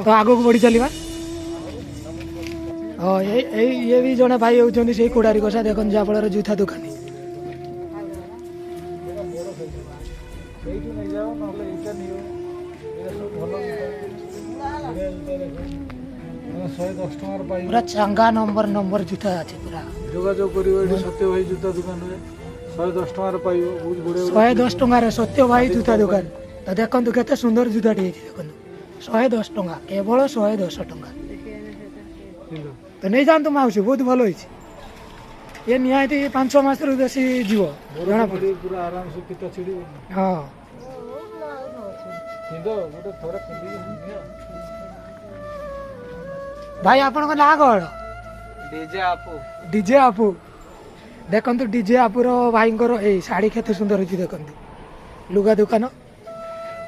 ତ ଆଗକୁ ବଢ଼ି ଚାଲିବା। ହଁ, ଏଇ ଇଏ ବି ଜଣେ ଭାଇ ହେଉଛନ୍ତି ସେଇ କୋଡ଼ାରୀ କଷା। ଦେଖନ୍ତୁ, ଯାହାଫଳରେ ଜୁତା ଦୋକାନୀ। ସେଇଠୁ ନେଇଯାଅ, ନହେଲେ ଏଇଟା ନିଅ। ଏଇଟା ସବୁ ଭଲ ଜୁତା। 110 ଟଙ୍କାର ପାଇବ। ପୁରା ଚାଙ୍ଗା ନମ୍ବର ନମ୍ବର ଜୁତା ଅଛି ପୁରା। ଯୋଗାଯୋଗ କରିବ ଏଠି ସତ୍ୟ ଭାଇ ଜୁତା ଦୋକାନରେ, 110 ଟଙ୍କାର ପାଇବ ବହୁତ ବଢ଼ିଆ। 110 ଟଙ୍କାରେ ସତ୍ୟ ଭାଇ ଜୁତା ଦୋକାନ। ତ ଦେଖନ୍ତୁ, କେତେ ସୁନ୍ଦର ଜୁତାଟି ହେଇଛି। ଦେଖନ୍ତୁ, 110 ଟଙ୍କା, କେବଳ 110 ଟଙ୍କା। ତ ନେଇଯାଆନ୍ତୁ ମାଉସୀ, ବହୁତ ଭଲ ହେଇଛି। ଇଏ ନିହାତି 5-6 ମାସରୁ ବେଶୀ ଯିବ ଜଣା ପଡୁଛି। ପୁରା ଆରାମସେ ଫିତା ଛିଡ଼ିବ। ହଁ। ପିନ୍ଧ, ଗୋଟେ ଥରେ ପିନ୍ଧିକି ନିଅ। ଭାଇ, ଆପଣଙ୍କ ନାଁ କ'ଣ? ଡିଜେ ଆପୁ। ଡିଜେ ଆପୁ। ଦେଖନ୍ତୁ, ଡିଜେ ଆପୁର ଭାଇଙ୍କର ଏଇ ଶାଢ଼ୀ କେତେ ସୁନ୍ଦର ହେଇଛି ଦେଖନ୍ତୁ। ଲୁଗା ଦୋକାନ।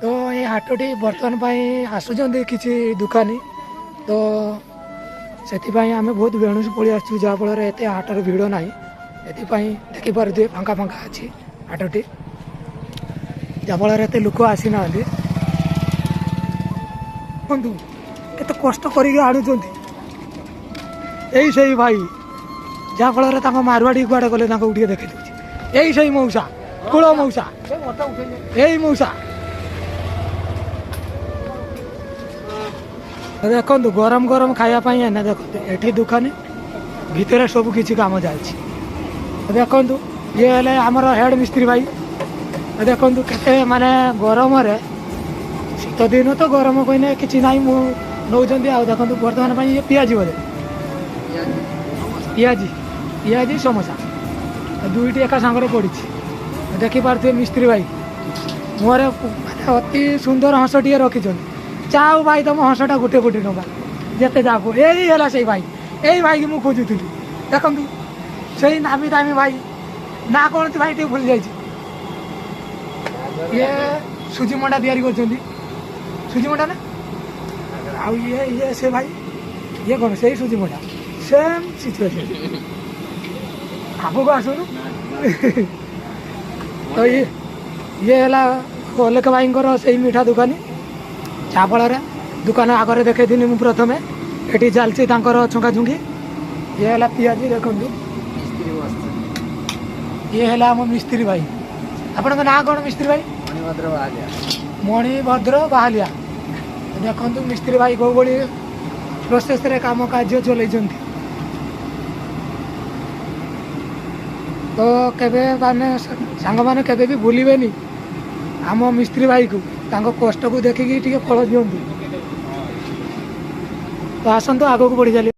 ତ ଏଇ ହାଟଟି ବର୍ତ୍ତମାନ ପାଇଁ ଆସୁଛନ୍ତି କିଛି ଦୋକାନୀ, ତ ସେଥିପାଇଁ ଆମେ ବହୁତ ବେଣୁସୁ ପଳେଇ ଆସିଛୁ, ଯାହାଫଳରେ ଏତେ ହାଟର ଭିଡ଼ ନାହିଁ। ଏଥିପାଇଁ ଦେଖିପାରୁଥିବେ, ଫାଙ୍କା ଫାଙ୍କା ଅଛି ହାଟଟି, ଯାହାଫଳରେ ଏତେ ଲୋକ ଆସିନାହାନ୍ତି। ଦେଖନ୍ତୁ, କେତେ କଷ୍ଟ କରିକି ଆଣୁଛନ୍ତି। ଏଇ ସେଇ ଭାଇ, ଯାହାଫଳରେ ତାଙ୍କ ମାରୱାଡ଼ି କୁଆଡ଼େ ଗଲେ, ତାଙ୍କୁ ଟିକେ ଦେଖେଇ ଦେଉଛି। ଏଇ ସେଇ ମଉସା, କୂଳ ମଉସା, ଏଇ ମଉସା। ଦେଖନ୍ତୁ, ଗରମ ଗରମ ଖାଇବା ପାଇଁ ଏନା ଦେଖନ୍ତୁ ଏଠି ଦୋକାନୀ ଭିତରେ ସବୁ କିଛି କାମ ଚାଲିଛି। ଦେଖନ୍ତୁ, ଇଏ ହେଲେ ଆମର ହେଡ଼ ମିସ୍ତ୍ରୀ ଭାଇ। ଦେଖନ୍ତୁ, କେତେ ମାନେ ଗରମରେ, ଶୀତ ଦିନ ତ ଗରମ କହିଲେ କିଛି ନାହିଁ, ମୁଁ ନେଉଛନ୍ତି। ଆଉ ଦେଖନ୍ତୁ, ବର୍ତ୍ତମାନ ପାଇଁ ଇଏ ପିଆଜି ବୋଧେ, ପିଆଜି ସମୋସା ଦୁଇଟି ଏକା ସାଙ୍ଗରେ ପଡ଼ିଛି। ଦେଖିପାରୁଥିବେ, ମିସ୍ତ୍ରୀ ଭାଇ ମୁହଁରେ ମାନେ ଅତି ସୁନ୍ଦର ହସଟିଏ ରଖିଛନ୍ତି। ଯାଉ ଭାଇ, ତମ ହସଟା 1 କୋଟି ଟଙ୍କା ଯେତେ ଯାକୁ। ଏଇ ହେଲା ସେଇ ଭାଇ, ଏଇ ଭାଇକି ମୁଁ ଖୋଜୁଥିଲି। ଦେଖନ୍ତୁ, ସେଇ ନାମୀ ଦାମୀ ଭାଇ। ନା କ'ଣ ଭାଇ, ଟିକେ ଭୁଲି ଯାଇଛି। ଇଏ ସୁଜି ମଣ୍ଡା ତିଆରି କରୁଛନ୍ତି, ସୁଜି ମଣ୍ଡା ନା? ଆଉ ଇଏ ସେ ଭାଇ, ଇଏ କ'ଣ ସେଇ ସୁଜି ମଣ୍ଡା, ସେମ୍ ସିଚୁଏସନ୍। ଆଗକୁ ଆସୁନୁ। ତ ଇଏ ହେଲା ଅଲେଖ ଭାଇଙ୍କର ସେଇ ମିଠା ଦୋକାନୀ, ଯାହାଫଳରେ ଦୋକାନ ଆଗରେ ଦେଖେଇଥିଲି ମୁଁ ପ୍ରଥମେ। ଏଠି ଚାଲିଛି ତାଙ୍କର ଛୁଙ୍କା ଛୁଙ୍କି। ଇଏ ହେଲା ପିଆଜି। ଦେଖନ୍ତୁ, ଇଏ ହେଲା ଆମ ମିସ୍ତ୍ରୀ ଭାଇ। ଆପଣଙ୍କ ନାଁ କ'ଣ ମିସ୍ତ୍ରୀ ଭାଇ? ମଣିଭଦ୍ର ବାହାଲିଆ। ମଣିଭଦ୍ର ବାହାଲିଆ। ଦେଖନ୍ତୁ, ମିସ୍ତ୍ରୀ ଭାଇ କେଉଁ ଭଳି ପ୍ରୋସେସରେ କାମ କାର୍ଯ୍ୟ ଚଲେଇଛନ୍ତି। ତ କେବେ ମାନେ ସାଙ୍ଗମାନେ କେବେ ବି ଭୁଲିବେନି ଆମ ମିସ୍ତ୍ରୀ ଭାଇକୁ, ତାଙ୍କ କଷ୍ଟକୁ ଦେଖିକି ଟିକେ ଫଳ ଦିଅନ୍ତୁ। ତ ଆସନ୍ତୁ, ଆଗକୁ ବଢ଼ି ଚାଲିବ।